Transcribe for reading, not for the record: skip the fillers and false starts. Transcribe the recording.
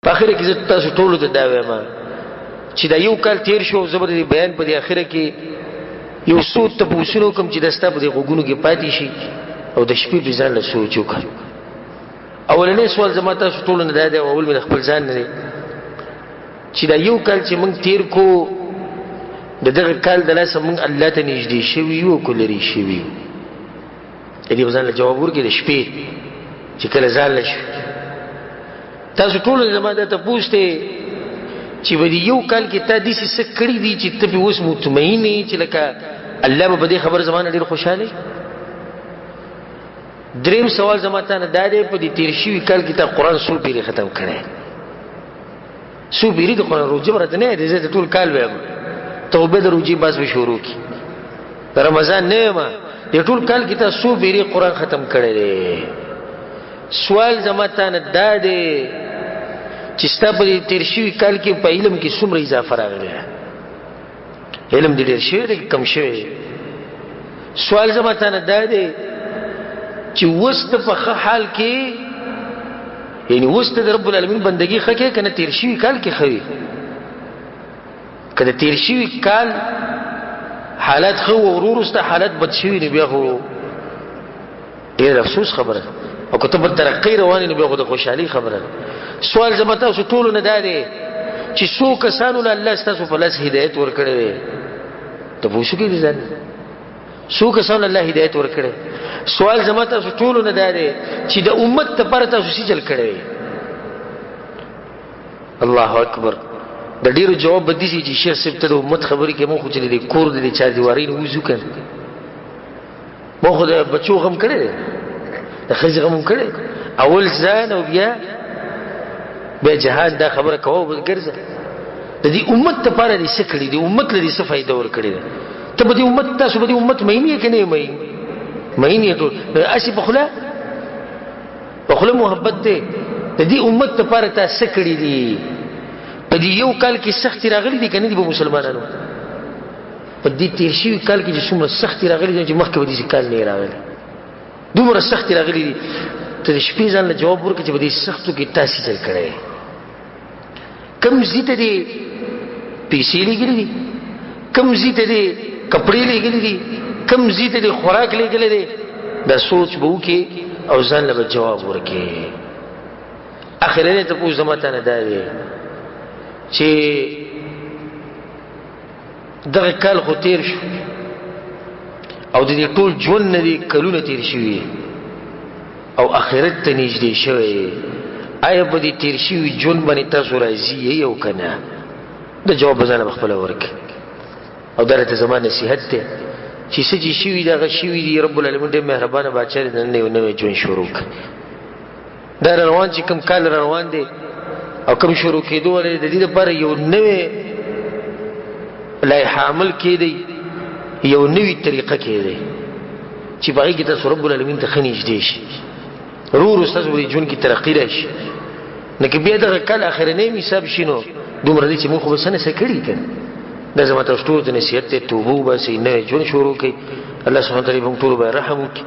په اخره کې زه تاسو ټولو ته دا وایم چې دا یو کال تیر شو، زه به د بیان په دې اخره کې یو څو تپوسونه وکړم چې دا ستا په دې غوږونو کې پاتې شي او د شپې پرې ځان له سوچ وکړه. اولنی سوال زما تاسو ټولو نه دا دی، او اول مې د خپل ځان نه دی، چې دا یو کال چې موږ تیر کو، د دغه کال د لاسه موږ الله ته نږدې شوي یو که لرې شوي یو؟ د دې به ځان له جواب ورکړي د شپې چې کله ځان له شي. تاسو ټول زما دا تپوس دی چې په دې یو کال کې تا داسې څه کړي دي چې ته پرې اوس مطمئن یې چې لکه الله به په دې خبره زما نه ډېر خوشحاله؟ دریم سوال زما تا نه دا دی، په دې تېر شوي کال کې تا قرآن څو پېرې ختم کړی؟ څو پېرې د قرآن؟ روژه به راته نه یادې، زه د ټول کال وایم، توبه د روژې باز به شروع کړي، د رمضان نه وایم، د ټول کال کې تا څو پېرې قرآن ختم کړی دی؟ سوال زما تا نه دا دی چې ستا په دې تېر شوي کال کې په علم کې څومره اضافه راغلې ده؟ علم دې ډېر شوی دی که کم شوی دی؟ سوال زما تا نه دا دی چې اوس ته په ښه حال کې، یعنی اوس ته د رب العالمین بندګي ښه کوې که نه تېر شوي کال کې ښه وي؟ که د تېر شوي کال حالت ښه و، ورو وروسته حالت بد شوي، نو بیا خو ډېر افسوس خبره ده، او که ته په ترقۍ روان یې، نو بیا خو د خوشحالۍ خبره ده. سوال زما تاسو ټولو نه دا دی چې څو کسانو له الله ستاسو په لاس هدایت ورکړی دی؟ ته پوه شو کې ځان څو کسانو الله هدایت ورکړی؟ سوال زما تاسو ټولو نه دا دی چې د امت لپاره تاسو څه چل کړی دی؟ الله اکبر. د ډیرو جواب به دي چې شیخ صاحب ته د امت خبرې کې، مونږ خو چې د کور د چار دیوارۍ نه وځو که مو خو د بچو غم کړی دی، د ښځې غم هم کړی، اول ځان او بیا جهان. دا خبره کوه بل ګرځه، د دې امت لپاره دې څه کړي دي؟ امت له دې څه فایده ورکړې ده؟ ته به دې امت، تاسو به دې امت مین یې که نه مین؟ مین یې ټول. هسې په خوله محبت دی. د دې امت لپاره تا څه کړي دي؟ په دې یو کال کې سختي راغلي دي که نه دي په مسلمانانو؟ په دې تېر شوي کال کې چې څومره سختي راغلي دي چې مخکې به داسې کال نه راغلی، دومره سختي راغلي دي. ته د شپې ځان له جواب ورکړه چې په دې سختو کې تاسې چل کړی، کوم ځای ته دې پیسې لېږلي دي، کوم ځای ته دې کپړې لېږلي دي، کوم ځای ته دې خوراک لېږلی دی؟ دا سوچ به وکړې او ځان له به جواب ورکړې. اخرنی تپوس زما تا نه دا دی چې دغه کال خو تیر شو او د دې ټول ژوند نه دي کلونه تیر شوي او آخرت ته نږدې شوی، آیا په دې تیر شوي ژوند باندې تاسو راضي یئ او که نه؟ د جواب به ځانه خپله ورکړئ. او دا راته زما نصیحت دی چې څه چې شوي دغه شوي دي، رب العالمین ډېر مهربانه باچا دی، نن یو نوی ژوند شروع کړ. دا روان چې کوم کال روان دی او کوم شروع کېدو ولې، د دې لپاره یو نوی لایحه عمل کېدی، یو نوی طریقه کېدی چې په هغې کې تاسو رب العالمین ته ښه نږدې شي، ورو ورو ستاسو په ژوند کې ترقي راشي. نو که بیا دغه کال اخرنی حساب شي، نو دومره دی چې موږ خو به څه نه څه کړي که نه. دا زما تاسو ټولو ته نصیحت دی، توبه وباسئ، نوی ژوند شروع کړئ. الله سبحانه وتعالی موږ ټولو باندې رحم وکړي.